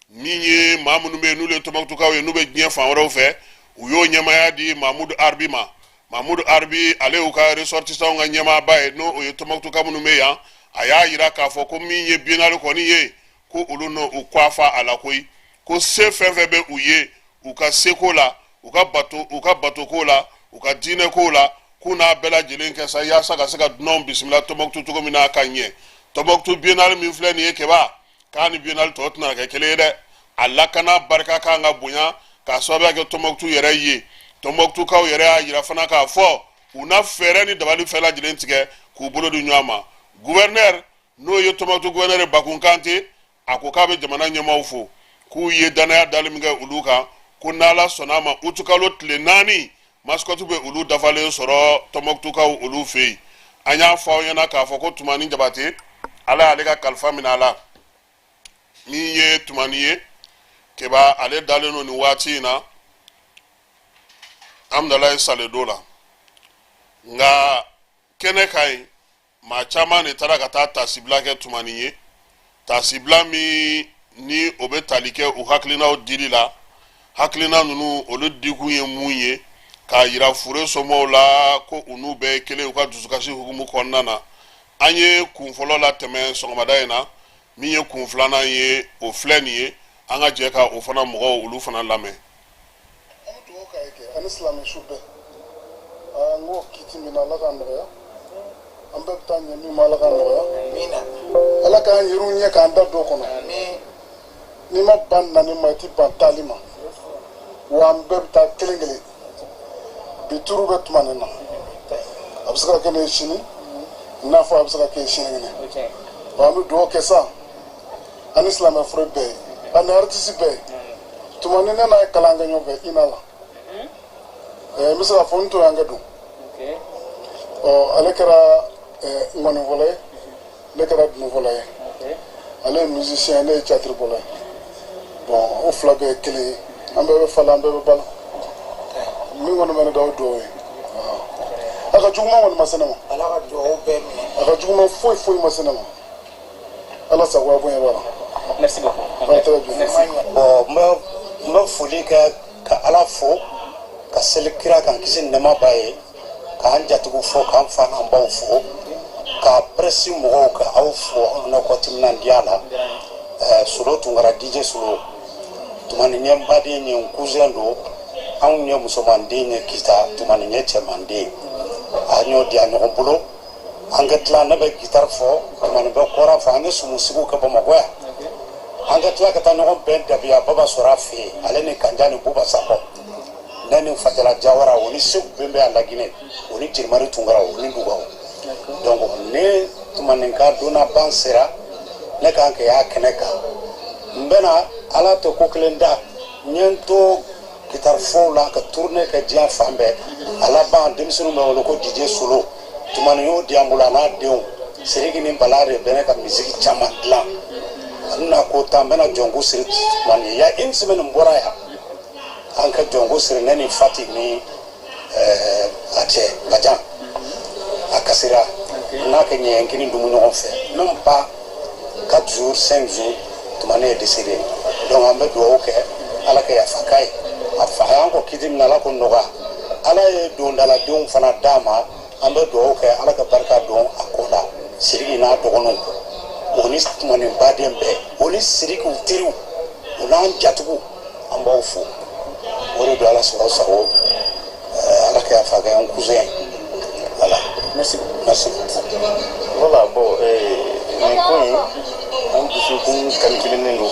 Min ye maa minnu bɛ yen n'olu ye Tɔnbɔkutukaw ye, n'u bɛ diɲɛ fan wɛrɛw fɛ, u y'o ɲɛmaaya di Mamudu Arbi ma. Mamudu Arbi, ale y'u ka ressortissants ka ɲɛmaaba ye, n'o ye Tɔnbɔkutuka minnu bɛ yan. A y'a yira k'a fɔ ko min ye biennale kɔni ye, ko olu n'u kɔ fa a la koyi, ko se fɛn fɛn bɛ u ye u ka seko la, u ka bato, u ka batoko la, u ka diinɛko la, k'u n'a bɛɛ lajɛlen kɛ sa yaasa ka se ka dunanw bisimila Tɔnbɔkutu cogo min na ka ɲɛ. Tɔnbɔkutu biennale min filɛ nin ye keba, k'a ni biennale tɔw tɛna kɛ kelen ye dɛ. A lakana barika kan ka bonya k'a sababuya kɛ Tɔnbɔkutu yɛrɛ ye. Tɔnbɔkutukaw yɛrɛ y'a yira fana k'a fɔ u na fɛɛrɛ ni dabali fɛn lajɛlen tigɛ k'u bolo di ɲɔgɔn ma. Gouverneur, n'o ye Tɔnbɔkutu gouverneur Bakun Kante, a ko k'a bɛ jamana ɲɛmaaw fo k'u ye danaya dali min kɛ olu kan, ko n'Ala sɔnna a ma, utukalo tile 4, mascotte bɛ olu dafalen sɔrɔ Tɔnbɔkutukaw olu fɛ yen. An y'a fɔ aw ɲɛna k'a fɔ ko Tumani Jabate, Ala y'ale ka kalifa minɛ a la. Min ye Tumani ye keba, ale dalen don nin waati in na Amudalayi Saledo la. Nka kɛnɛ kan yen, maa caman de taara ka taa tasibila kɛ Tumani ye, tasibila min ni o bɛ tali kɛ u hakilinaw dili la. Hakilina ninnu, olu dikun ye mun ye? K'a yira fure somɔgɔw la ko u n'u bɛɛ ye kelen u ka dusukasi hukumu kɔnɔna na. An ye kun fɔlɔ latɛmɛ sɔgɔmada in na. Min ye kun filanan ye, o filɛ nin ye. An ka jɛ ka o fana mɔgɔw, olu fana lamɛn. An bɛ dugawu k'a ye kɛ ani silamɛ su bɛɛ. N ko kiti min na, Ala k'a nɔgɔya. An bɛɛ bɛ taa ɲɛ min ma, Ala k'a nɔgɔya. Ala k'an yɛrɛw ɲɛ k'an da dɔ kɔnɔ. N'i ma ban nani ma, i ti ban taali ma. Wa an bɛɛ bɛ taa kelen kelen. Bi turu bɛ tuma nin na, a bɛ se ka kɛ ne ye sini, i n'a fɔ a bɛ se ka kɛ sinikɛnɛ. Wa an bɛ dugawu kɛ sa ani silamɛ fure bɛɛ ye ani aritisi bɛɛ ye. Tuma ni ne n'a ye kalan kɛ ɲɔgɔn fɛ INA la, n bɛ se k'a fɔ n tɔɲɔgɔnkɛ don. Ɔ ale kɛra ŋɔnifɔla ye, ne kɛra dununfɔla ye. Ale ye musicien ye, ne ye théâtre bɔla ye. Bon, o fila bɛɛ ye kelen ye. An bɛɛ bɛ fa la, an bɛɛ bɛ ba la. Min kɔni bɛ ne da, o dugawu ye. A ka juguman kɔni ma se ne ma. Ala ka dugawu bɛɛ minɛ. A ka juguman foyi foyi ma se ne ma. Ala sago, a bonya b'a la. Merci beaucoup. Ah, très bien. Merci. Bon, n bɛ foli kɛ ka Ala fo, ka seli kira kan, kisi ni nɛɛma b'a ye, k'an jatigiw fo, k'an fa n'an baw fo, ka presse mɔgɔw, ka aw fo, aw n'aw ka timinandiya la. Solo Tunkara, DJ Solo, Tumani ye n baden ye, n cousin don. Anw ye musomanden ye Kita, Tumani ye cɛmanden. A y'o diya ɲɔgɔn bolo. An ka tila, ne bɛ guitare fɔ, Tumani bɛ kɔra fɔ. An ye sumusigiw kɛ Bamakɔ yan. An ka tila ka taa ɲɔgɔn bɛn Dabiya Baba sɔrɔ a fɛ yen, ale ni Kanja ni Buba Sakɔ, ne ni Fajala Jawara, o ni Segu Bɛnbɛ a Laginɛ, o ni Jirimari Tunkara, o ni Dugaw. Donc ne Tumani ka donna ban sera, ne kan ka y'a kɛnɛ kan. N bɛna Ala tɛ ko kelen da. N ye n to guitare fɔw la ka tournée kɛ diɲɛ fan bɛɛ. A laban, denmisɛnninw bɛ wele ko DJ Solo. Tumani y'o di an bolo, a n'a denw Siriki ni Bala de bɛ ne ka musique caman dilan. A bɛna ko tan, n bɛna jɔnko siri Tumani ye. Il y a une semaine, n bɔra yan. An ka jɔnko siri ne ni Fati ni a cɛ Bajan a kasira n'a kɛ ɲɛɲɛkini dumu ɲɔgɔn fɛ, même pas 4 jours, 5 jours, Tumani est décédé. Donc an bɛ dugawu kɛ, Ala ka yafa k'a ye. A fa a y'an kɔ kiti min na, Ala ko nɔgɔya. Ala ye dondaladenw fana d'a ma. An bɛ dugawu kɛ, Ala ka barika don a ko la. Sidiki n'a dɔgɔninw, o ni Tumani baden bɛɛ, o ni Sidikiw teriw, o n'an jatigiw, an b'aw fo. O de don. Ala sago sago, Ala ka yafa kɛ an cousin. Voilà. Merci. Merci. Voilà, bon, nin ko in, an dusukun kalikilennen don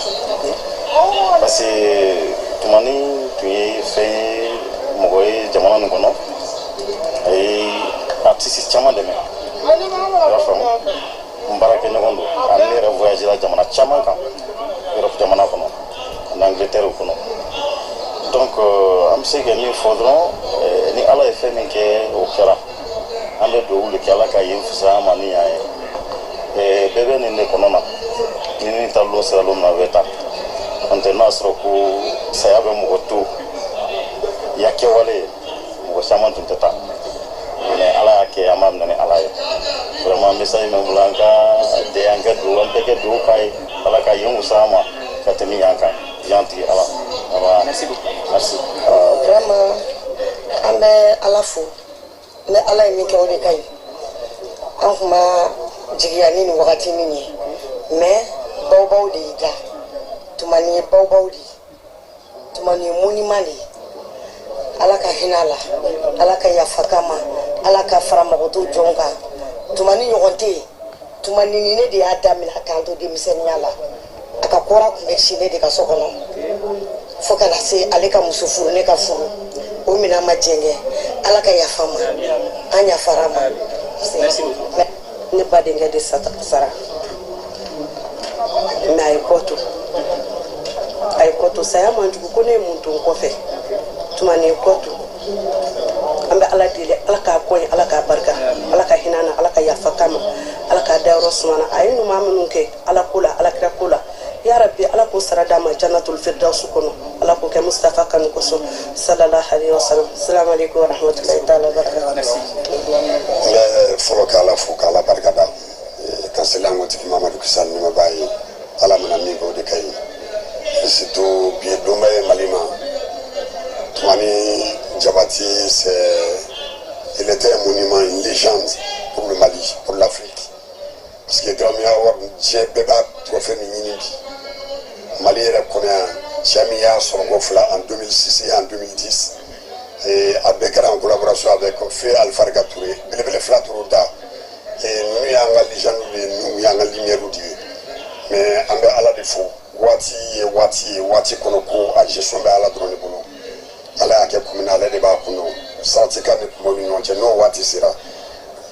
parce que Tumani tun ye fɛn ye, mɔgɔ ye jamana nin kɔnɔ, a ye artiste caman dɛmɛ, i y'a faamu. N baarakɛɲɔgɔn don, ani ne yɛrɛ voyage la jamana caman kan, Europe jamana kɔnɔ ani Angleterre kɔnɔ. Donc an bɛ se ka min fɔ dɔrɔn, ni Ala ye fɛn min kɛ, o kɛra. An bɛ dugawu de kɛ, Ala ka yen fisaya an ma ni yan ye. Bɛɛ bɛ nin de kɔnɔ na, ni ni ta lon sera lon min na, a bɛ taa. N'o tɛ, n'a sɔrɔ ko saya bɛ mɔgɔ to ya kɛwale ye, mɔgɔ caman tun tɛ taa. Mais Ala y'a kɛ, an b'a minɛ ni Ala ye. Vraiment, message min bolo, an ka den, an ka dugawu, an bɛɛ kɛ dugawu k'a ye, Ala ka yen fisaya an ma ka tɛmɛ yan kan. Yan tigi Ala. Merci beaucoup. Merci. Vraiment, an bɛ Ala fo. Ni Ala ye min kɛ, o de ka ɲi. An kun ma jigiya ni nin wagati min ye, mais bawobaw de y'i da. Tumani ye bawobaw de ye, Tumani ye monument de ye. Ala ka hinɛ a la, Ala ka yafa k'a ma, Ala ka fara magoto jɔn kan. Tumani ɲɔgɔn tɛ yen. Tumani ni ne de y'a daminɛ k'an to denmisɛnninya la. A ka kɔra tun bɛ si ne de ka so kɔnɔ fo ka na se ale ka muso furu, ne ka furu o minɛn ma jɛngɛ. Ala ka yafa ma, an yafara ma. Ne badenkɛ de sara, mais a ye kɔ to, a ye kɔ to. Saya man jugu ko ne ye mun to n kɔfɛ. Tumani ye kɔ to. An bɛ Ala deli, Ala k'a kɔ ye, Ala k'a barika, Ala ka hinɛ na, Ala ka yafa k'a ma, Ala k'a dayɔrɔ sumana. A ye ɲuman minnu kɛ Ala ko la, Ala kira ko la, ya Rabbi, Ala k'o sara d'a ma Janatul Firdausu kɔnɔ. Ala k'o kɛ Mustafa kanu kosɔn, sallallahu alaihi wasallam. Salamu alaikum wa rahmatullahi ta'ala wa barakatuh. N bɛ fɔlɔ k'Ala fo, k'Ala barika da, ka seli an kuntigi Mamadu kisa ni nɛɛma b'a ye. Ala mana min kɛ, o de ka ɲi. Surtout bi ye donba ye Mali ma. Tumani Jabati, c'est il était un monument, une légende pour le Mali, pour l'Afrique, parce que Grammy Award, diɲɛ bɛɛ b'a trophée min ɲini bi Mali yɛrɛ kɔnɔ yan, cɛ min y'a sɔrɔ ko fila en 2006 et en 2010, et a bɛɛ kɛra en collaboration avec feu Alfarika Touré, belebele fila turu da. Et ninnu y'an ka légende de ye, ninnu y'an ka lumière de ye. Mais an bɛ Ala de fo. Waati ye waati ye, waati kɔnɔ ko a gestion bɛ Ala dɔrɔn de bolo. Ala y'a kɛ kun min na, ale de b'a kun dɔn. Sarati ka ni kungo ni ɲɔgɔn cɛ, n'o waati sera,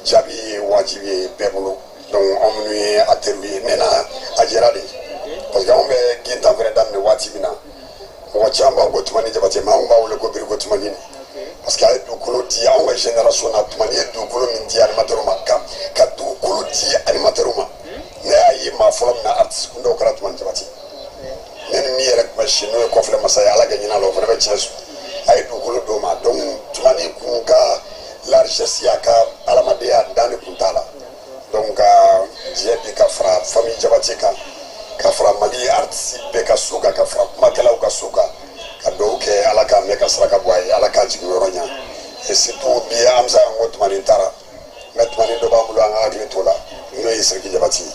jaabi ye wajibi ye bɛɛ bolo. Donc anw minnu ye a teriw ye, ne na a jɛra de, parce que anw bɛ gintan fɛnɛ daminɛ waati min na, mɔgɔ caman b'a ko Tumani Jabate, mais anw b'a wele ko Biriko Tumani, parce que a ye dugukolo di anw ka génération na. Tumani ye dugukolo min di animateur ma, ka dugukolo di animateur ma, ne y'a ye maa fɔlɔ min na artiste kunda, o kɛra Tumani Jabate. Ne ni min yɛrɛ tun bɛ si, n'o ye kɔfilɛ masa ye, Ala ka ɲin'a la, o fana bɛ tiɲɛ su, a ye dugukolo d'o ma. Donc Tumani kun ka largesse, a ka adamadenya dan de kun t'a la. Donc ka diɲɛ bi ka fara famille Jabate kan, ka fara Mali artiste bɛɛ ka so kan, ka fara kumakɛlaw ka so kan, ka dugawu kɛ, Ala k'a mɛn ka saraka bɔ a ye, Ala k'a jigin yɔrɔ ɲa. Et surtout bi, an bɛ se ka ko Tumani taara, mais Tumani dɔ b'an bolo, an ka hakili t'o la, n'o ye Sidiki Jabate ye,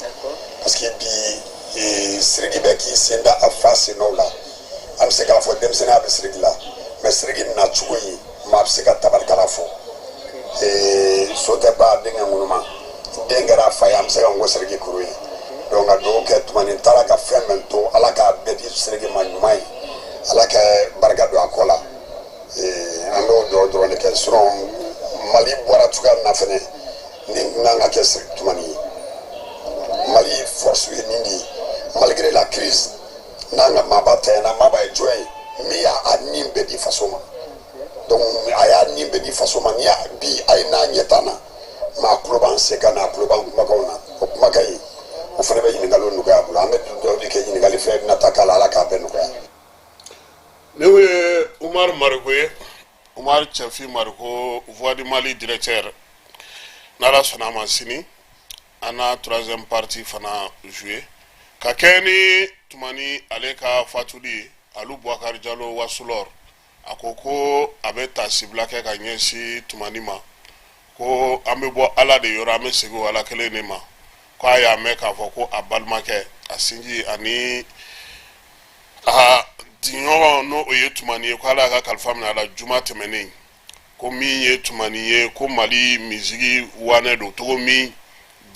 parce que bi Sidiki bɛ k'i sen da a fa sen nɔ la. An bɛ se k'a fɔ denmisɛnninya bɛ Sidiki la, mais Sidiki nacogo ye, maa bɛ se ka tabarikala fɔ. So tɛ ba denkɛ ŋunuma, den kɛra a fa ye, an bɛ se ka n ko Sidiki kuru ye. Donc ka dugawu kɛ, Tumani taara ka fɛn min to, Ala k'a bɛɛ di Sidiki ma ɲuman ye, Ala ka barika don a kɔ la. An b'o dugawu dɔrɔn de kɛ. Sinon Mali bɔra cogoya min na fɛnɛ, nin kun kan ka kɛ Sidiki Tumani ye. Mali force ye nin de ye, malgré la crise, n'an ka maaba tɛɲɛna, maaba ye jɔn ye min y'a a nin bɛɛ di faso ma? Donc a y'a nin bɛɛ di faso ma. N'i y'a bi a ye n'a ɲɛ t'an na, maa tulo b'an se kan na, a tulo b'an kumakanw na, o kumakan in, o fana bɛ ɲininkaliw nɔgɔya a bolo. An bɛ dugawu de kɛ, ɲininkali fɛn bɛna ta k'a la, Ala k'a bɛɛ nɔgɔya. Ne ye Umaru Umaru Mariko ye, Umaru Cɛfin Mariko, Voix du Mali directeur. N'Ala sɔnna a ma, sini an na troisième partie fana jouer ka kɛ ni Tumani ale ka fatuli ye. Alu Bubakari Jalo Wasulɔr a ko ko a bɛ taasibila kɛ ka ɲɛsin Tumani ma, ko an bɛ bɔ Ala de yɔrɔ, an bɛ segin o Ala kelen de ma. Ko a y'a mɛn k'a fɔ ko a balimakɛ, a sinji ani a diɲɔgɔn, n'o ye Tumani ye, ko Ala y'a ka kalifa minɛ a la juma tɛmɛnen. Ko min ye Tumani ye, ko Mali misigi wanɛ don cogo min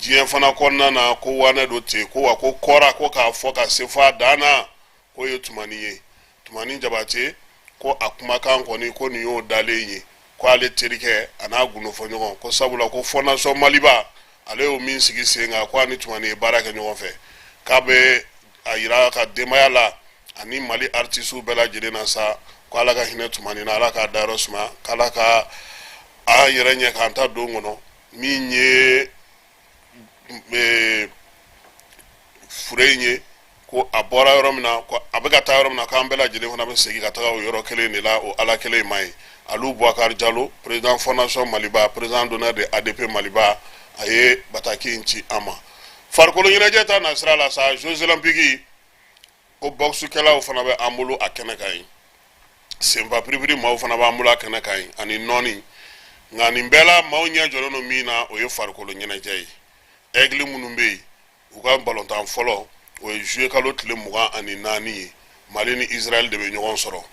diɲɛ fana kɔnɔna na, ko wanɛ don ten. Ko wa ko kɔra ko k'a fɔ ka se fɔ a dan na, k'o ye Tumani ye, Tumani Jabate. Ko a kumakan kɔni, ko nin y'o dalen ye, ko ale terikɛ a n'a gundofɔɲɔgɔn, ko sabula ko Fondation Maliba, ale y'o min sigi sen kan, ko a ni Tumani ye baara kɛ ɲɔgɔn fɛ. K'a bɛ a yira ka denbaya la ani Mali artisiw bɛɛ lajɛlen na sa, ko Ala ka hinɛ Tumani na, Ala k'a dayɔrɔ suma, k'Ala ka an yɛrɛ ɲɛ k'an ta don kɔnɔ. Min ye fure in ye, ko a bɔra yɔrɔ min na, ko a bɛ ka taa yɔrɔ min na, k'an bɛɛ lajɛlen fana bɛ segin ka taga o yɔrɔ kelen de la, o Ala kelen ma ye. Alu Bubakari Jalo, président Fondation Maliba, président d'honneur de ADP Maliba, a ye bataki in ci an ma. Farikolo ɲɛnajɛ ta nasira la sa, Jeux olympiques, ko boxekɛlaw fana bɛ an bolo a kɛnɛ kan yen, senfa piripiri maaw fana b'an bolo a kɛnɛ kan yen, ani nɔɔni. Nka nin bɛɛ la, maaw ɲɛ jɔlen don min na, o ye farikolo ɲɛnajɛ ye. Aigle minnu bɛ yen, u ka balontan fɔlɔ, o ye juillet kalo tile 24 ye. Mali ni Israël de bɛ ɲɔgɔn sɔrɔ.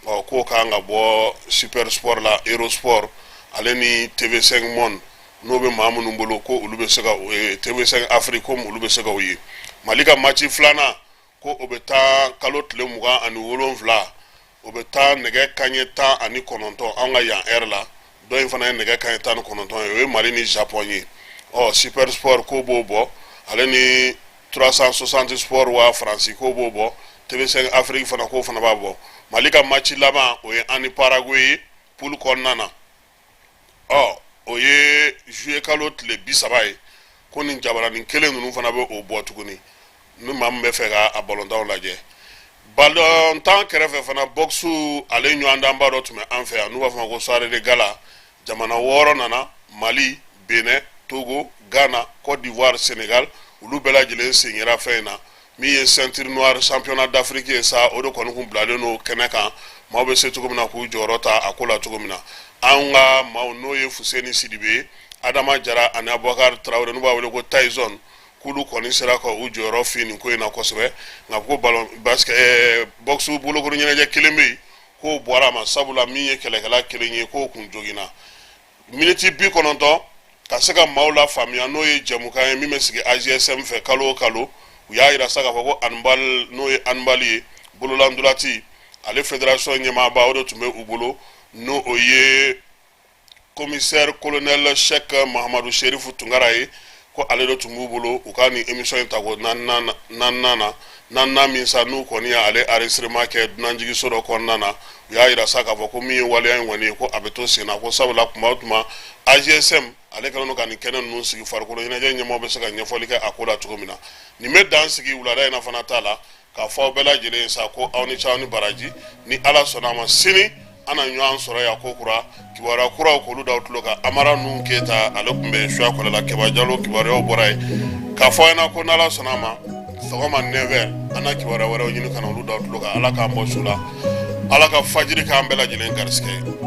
Ɔ, k'o kan ka bɔ Super Sport la, Eurosport ale ni TV5 Monde, n'o bɛ maa minnu bolo, ko olu bɛ se ka TV5 Afrique, ko olu bɛ se ka o ye. Mali ka match filanan, ko o bɛ taa kalo tile 27, o bɛ taa nɛgɛ kanɲɛ 19 an ka yan heure la. Dɔ in fana ye nɛgɛ kanɲɛ 19 ye, o ye Mali ni Japon ye. Ɔ, Super Sport ko b'o bɔ, ale ni 360 Sport wa Faransi ko b'o bɔ, TV5 Afrique fana k'o fana b'a bɔ. Mali ka match laban, o ye an ni Paraguay ye poule kɔnɔna na. Ɔ, o ye juillet kalo tile 30 ye. Ko nin jabaranin kelen ninnu fana bɛ o bɔ tuguni, ni maa min bɛ fɛ ka a balontanw lajɛ. Balontan kɛrɛfɛ fana, boxe ale ɲɔgɔndanba dɔ tun bɛ an fɛ yan, n'u b'a fɔ ma ko soirée de gala. Jamana wɔɔrɔ nana: Mali, Benin, Togo, Ghana, Côte d'Ivoire, Sénégal. Olu bɛɛ lajɛlen sen yera fɛn in na. Min ye ceinture noire championnat d'Afrique ye sa, o de kɔni kun bilalen don kɛnɛ kan, maaw bɛ se cogo min na k'u jɔyɔrɔ ta a ko la cogo min na. An ka maaw, n'o ye Fuseni Sidibe ye, Adama Jara ani Abubakar Tarawele, n'u b'a wele ko Tyson, k'olu kɔni sera ka u jɔyɔrɔ fin nin ko in na kosɛbɛ. Nka ko ballon basket, boxe bolokoro ɲɛnajɛ kelen bɛ yen, k'o bɔra a ma, sabula min ye kɛlɛkɛla kelen ye, k'o kun joginna. Miniti 90 ka se ka maaw la faamuya, n'o ye jɛmukan ye min bɛ sigi AJSM fɛ kalo o kalo. U y'a yira sa k'a fɔ ko handball, n'o ye handball ye, bololandolati ale fédération ɲɛmaaba, o de tun bɛ u bolo, n'o o ye commissaire colonel Cheikh Mahamadu Sherifu Tunkara ye, ko ale de tun b'u bolo u ka nin émission in ta ko naaninan na. Naaninan min sa, n'u kɔni y'ale enregistrement kɛ dunanjiginso dɔ kɔnɔna na, u y'a yira sa k'a fɔ ko min ye waleya in kɔni ye, ko a bɛ to sen na, ko sabula tuma o tuma AJSM ale kɛlen don ka nin kɛnɛ ninnu sigi, farikolo ɲɛnajɛ ɲɛmaaw bɛ se ka ɲɛfɔli kɛ a ko la cogo min na. Nin bɛ dan sigi wulada in na fana ta la, k'a fɔ aw bɛɛ lajɛlen ye sa ko aw ni ce, aw ni baraji. Ni Ala sɔnna a ma, sini an na ɲɔgɔn sɔrɔ yan ko kura, kibaruya kuraw k'olu da aw tulo kan. Amara Nuhu Keyita, ale tun bɛ suya kɔlɛ la. Kɛba Jalo, kibaruyaw bɔra yen k'a fɔ aw ɲɛna ko n'Ala sɔnna a ma, sɔgɔma 9h, an na kibaruya wɛrɛw ɲini ka na olu da aw tulo kan. Ala k'an bɔ su la, Ala ka fajiri k'an bɛɛ lajɛlen garisigɛ ye.